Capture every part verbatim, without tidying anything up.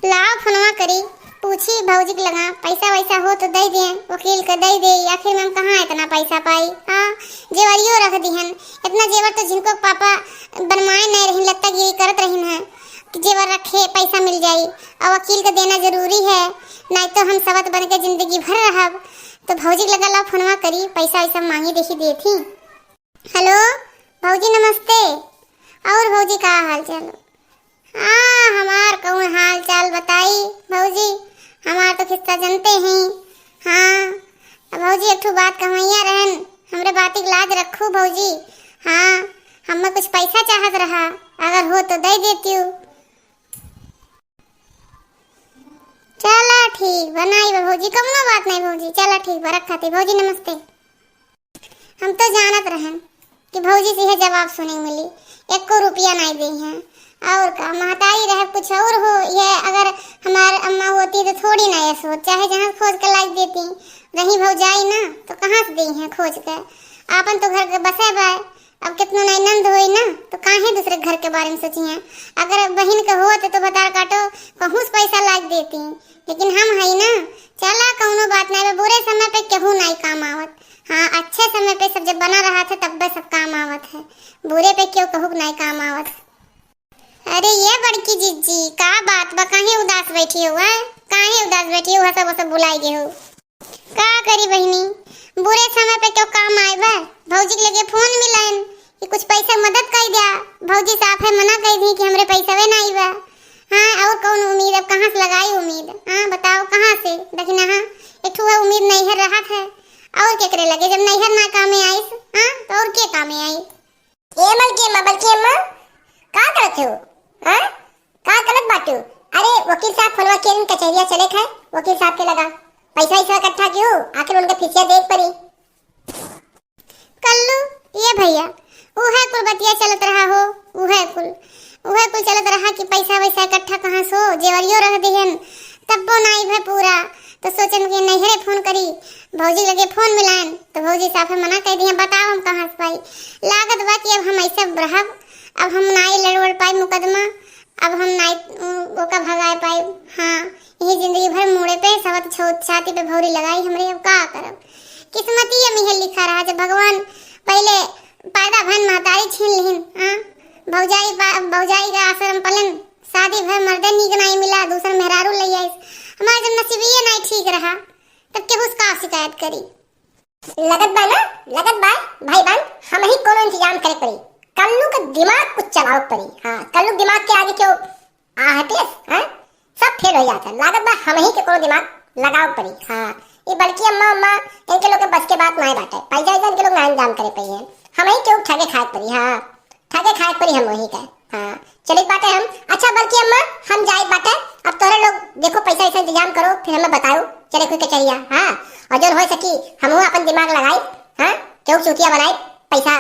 लाओ फोनवा करी, पूछी भौजी के लगा, पैसा वैसा हो तो दे दे, वकील के दे दे, आखिर में हम कहाँ इतना पैसा पाई? हाँ, जेवरियो रख दिहन, इतना जेवर तो झिनको पापा बनवाए नहीं रहिन, लत्तागिरी करत रहिन है कि जेवर रखे पैसा मिल जाई, और वकील के देना जरूरी है, नहीं तो हम सवत बन के जिंदगी भर रहब। तो भौजी के लगा लाओ फोनवा करी, पैसा वैसा मांगी देखी देती। हेलो भौजी नमस्ते। और भौजी का हाल चाल? हाँ, हमार कौन हाल चाल बताई भौजी, हमार तो किस्सा जनते हैं। हाँ, अब भौजी एक ठो बात कहवैया रहन, हमरे बाती के लाज रखू भौजी। हाँ, हमें कुछ पैसा चाहत रहा, अगर हो तो दे देती हूँ। चला ठीक बा, नाई बा भौजी, कौनो बात नहीं भौजी, चला ठीक बा, रखा थी भौजी, नमस्ते। हम तो जानत रहन कि भौजी से यह जवाब सुने मिली, एको रुपया नहीं दी हैं। और का, महतारी रहे कुछ और हो, यह अगर हमार अम्मा होती तो थोड़ी ना ये सोच, चाहे जहाँ खोज के लाइ देती। रही भौजाई ना, तो कहाँ से दी हैं खोज के? आपन तो घर के बसे बाय, अब कितनो नहीं नंद होई ना, तो काहे दूसरे घर के बारे में सोची हैं? अगर बहिन के होत तो भतार काटो, कहूँ से पैसा लाइ देती, लेकिन हम हई ना। चला कौनो बात नहीं बा, बुरे समय पे केहू नहीं काम आवत। हाँ, अच्छे समय पे सब जब बना रहत है, तब्बे सब काम आवत है। बुरे पे केहू कहू के नहीं काम आवत। अरे ये बड़की जिज्जी, का बात बा, काहे उदास बैठी हो, हैं? काहे उदास बैठी हो, सब, सब भुलाई गए हो? का करी बहिनी, बुरे समय पे केहू काम आए बा। भौजी के लगे फोन मिलाइन कि कुछ पैसा मदद कर दिया। भौजी साफ है मना कर दी कि हमरे पैसवे नहीं बा। हाँ, और कौन उम्मीद, अब कहाँ से लगाई उम्मीद? हाँ, बताओ कहाँ से? देखी ना, हाँ, एक ठो है उम्मीद नैहर रहत है, और केकरे लगे, जब नैहर ना कामे आइस, हाँ, तो और के कामे आई? ए बलकी अम्मा, बलकी अम्मा, का करत हो? हाँ, का करत बाटू? अरे वकील साहब फोनवा के कचहरिया चले खाए, वकील साहब के लगा पैसा वैसा इकट्ठा कियो, आखिर उनके फीसिया देख पड़ी। कल्लू, ये भैया, उहे कुल बतिया चलत रहा हो, उहे कुल, उहे कुल चलत रहा कि पैसा वैसा इकट्ठा कहाँ से हो, जेवरियो रख दिहन, तब्बो नाई भे पूरा। तो सोचन कि नैहरे फोन करी, भौजी लगे फोन मिलान, तो भौजी साफे मना कर दिहन, बताओ हम कहाँ से पाई। लागत बा कि अब हम ऐसे रहब, अब हम नाई लड़वड़ पाई मुकदमा, अब हम नाई, उम, ओका भगाए पाई। हाँ, यही जिंदगी भर मूड़े पे सबत छो-, छाती पे भौरी लगाई हमरे, अब का करब? किस्मतिये में यह लिखा रहा, जब भगवान पहले पैदा भन महतारी छीन लिहिन, हाँ? भौजाई बा-, भौजाई का आश्रम पलन, शादी भर मर्दे नीक नाई मिला, दूसर मेहरारू ले आइस। हमार जब नसीबिये नाई ठीक रहा, तब केहू से का शिकायत करी? लगत बा ना, लगत बा, भाई बहन, हम ही कोनो इंतजाम करे पड़ी। कल्लू के दिमाग कुछ चलावे पड़ी। हाँ, कल्लू के दिमाग के आगे क्यों आ हटियस, हाँ? सब फेल हो जाता है। लागत बा हम ही के कोनो दिमाग लगावे पड़ी। हाँ, ये बड़की अम्मा, अम्मा, इनके लोग के बस के बात नाई बाटे। पैसा, इनके लोग ना इंतजाम करे पड़ी है। हम ही क्यों ठगे खाए पड़ी, हाँ। ठगे खाए पड़ी हम वही का। हाँ, चलित बाटे हम। अच्छा बड़की अम्मा, हम जाइत बाटे। अब तोहरे लोग देखो पैसा ऐसा इंतजाम करो, फिर हमें बताओ। चले कोई कचहरिया, हाँ। और जौन हो सकी हमहू अपन दिमाग लगाई, हाँ। केहू चूतिया बनाई, पैसा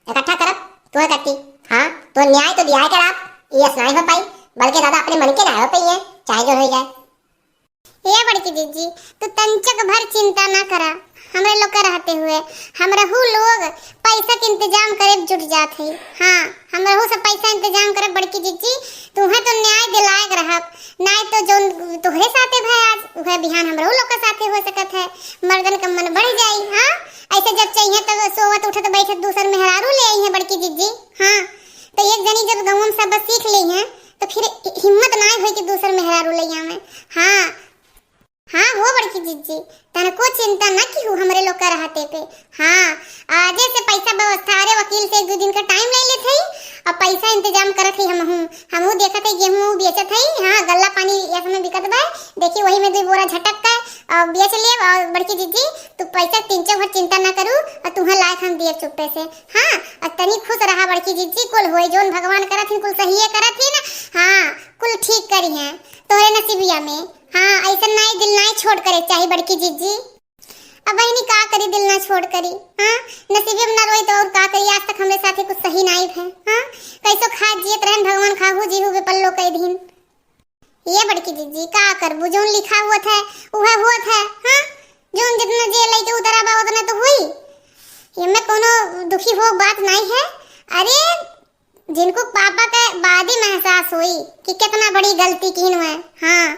इकट्ठा करब, तोहे करती। हाँ, तो न्याय तो दिया है कर आप, ये नाई हो पाई, बल्कि दादा अपने मन के ना हो पाई है, चाहे जौन हो जाए। ए बड़की जिज्जी, तू तंचक भर चिंता ना करा, हमरे लोग के रहते हुए हमरहू लोग पैसा के इंतजाम करे जुट जात है। हाँ, हमरहू सब पैसा इंतजाम करे बड़की जिज्जी, तुहे तो न्याय दिलाए के रहब, नाय तो जौन तुहरे साथे भय आज, उहे बिहान हमरहू लोग के साथे हो सकत है। मर्दन का मन बढ़ जाई, हाँ, ऐसे जब चाहिए तब सोवत उठत बैठत दूसर मेहरारू ले आई है बड़की जिज्जी। हाँ, तो एक जनी जब गाँव में सब सीख ली है, तो फिर हिम्मत नाय होई कि दूसर मेहरारू ले आवे। हाँ, हाँ हो बड़की जिज्जी, तनको चिंता न किहू हमरे लोग का रहते पे। हाँ, आजे से पैसा व्यवस्था, अरे वकील से एक दो दिन का टाइम ले लेत हई और पैसा इंतजाम करत हई हमहू। हमहू देखत हई गेहूं बेचत हई, हाँ, गल्ला पानी यह समय बिकत बा, देखी वही में दो बोरा झटक के और बेच लेब। और बड़की जिज्जी, तू पैसा तीन चार भर चिंता न करू और तुहे लायक हम दिए चुप्पे से। हाँ, और तनी खुश रहा बड़की जिज्जी, कुल होई जौन भगवान करत हिन, कुल सहिए करत हिन। हाँ, कुल ठीक करी हैं, तोहरे नसीबिया में। हाँ, ऐसन नाई, दिल नाई छोट करे चाही बड़की जिज्जी। अब बहिनी का करी, दिल ना छोट करी। हाँ, नसीबे में ना रोई तो और का करी, आज तक हमरे साथे कुछ सही नाई भे। हाँ, कैसो खा जियत रहन, भगवान खाहू जीहू बेपल्लो कई दिन। ये बड़की जिज्जी का करबू, जौन लिखा हुआ था उहे हुआ था। हाँ, जौन जितना जे लइके उतरा बा उतना तो हुई, ये में कोनो दुखी हो बात नाई है। अरे जिनको पापा के बाद ही महसास होई कि कितना बड़ी गलती कीन हुए। हाँ,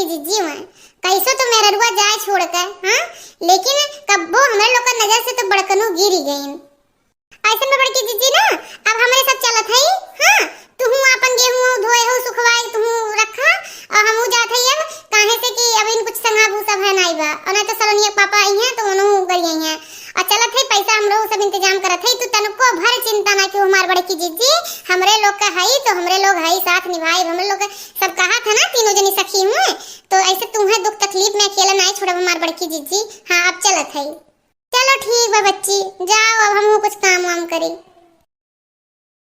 जिज्जी हुए, कैसो तो मेहररुआ जाए छोड़ के, हाँ, लेकिन कब्बो हमरे लोग का नजर से तो बड़कनू गिरी गईन। ऐसन में बड़की जिज्जी ना, अब हमरे सब चलत हई, हाँ, तुहू आपन गेहूं धोए हो सुखवाए तुहू रखा, और हमहू जात हई अब, काहे से कि अब इन कुछ संगा भूसा भय नाई बा, और नहीं तो सलोनिया के पापा आई हैं तो उनहू गई आई हैं, और चलत हई पैसा हमरो सब इंतजाम करत हई, तू तनको भर चिंता ना कि हमार बड़की जिज्जी हमरे लोग का हई, तो हमरे लोग हई साथ निभाई, हमरे लोग के सब कहा था ना तीनों जनी सखी हुए, तो ऐसे तुम्हें दुख तकलीफ में अकेला नाई छोड़ब हमार बड़की जिज्जी। हाँ, अब चलत हई। चलो ठीक बा बच्ची, जाओ अब हमहू कुछ काम वाम करी।